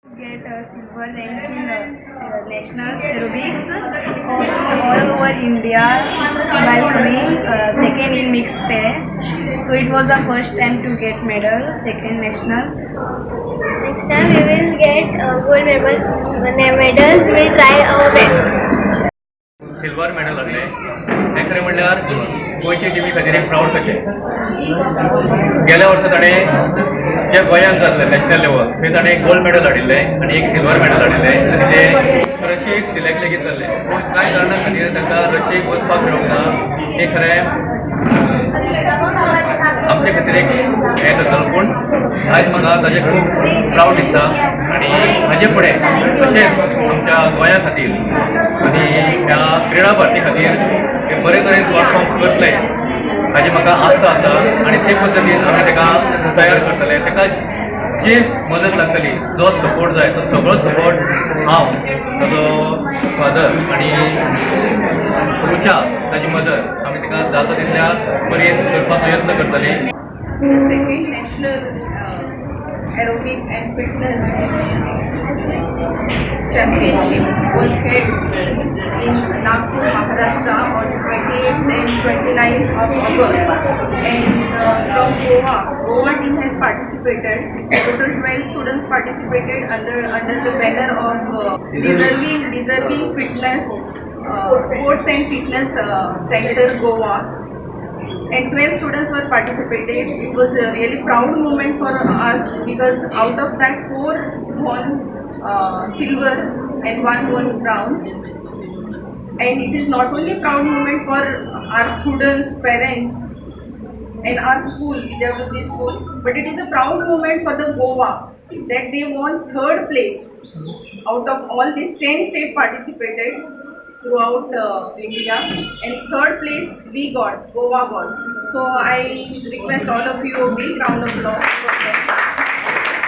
Get a silver rank in national aerobics all over India while coming second in mixed pair. So it was the first time to get medal, second nationals. Next time we will get gold medal. We will try our best. Silver medal हाडलें हें खरें म्हणल्यार गोंयचे टिमी खातीर एक proud कशें. गेल्या वर्सा ताणें जे गोंयांत जाल्लें नॅशनल लेवल, थंय ताणें एक गोल्ड मेडल हाडिल्लें आनी एक सिल्वर मेडल हाडिल्लें आनी ते रशियेक सिलेक्ट लेगीत जाल्ले, पूण कांय कारणां खातीर ताका रशियेक वचपाक मेळूंक ना. हें खरें आमचे खातीर एक हें जातलो, पूण आयज म्हाका ताजें खूब प्रावड दिसता आनी हाजे फुडें तशेंच आमच्या गोंया खातीर आनी ह्या क्रिडा भारती खातीर हे बरे तरेन परफॉर्म करतले हाजी म्हाका आस्था आसा आनी ते पद्दतीन आमी ताका तयार करतले. ताका जी मदत लागतली, जो सपोर्ट जाय, तो सगळो सपोर्ट हांव, ताजो फादर आनी रुचा, ताजी मदर, आमी ताका जाता तितल्या पर्यंत करपाचो यत्न करतली. The second national aerobic and fitness championship was held in Nagpur, Maharashtra on 28th and 29th of August. And from Goa, Goa team has participated. Total 12 students participated under the banner of deserving fitness sports and fitness center Goa, and 12 students were participated. It was a really proud moment for us because out of that, four won silver and one won bronze. And it is not only proud moment for our students, parents, and our school, Vidya School, but it is a proud moment for the Goa that they won third place out of all these 10 state participated throughout India, and third place we got, Goa got. So I request all of you a big round of applause for them.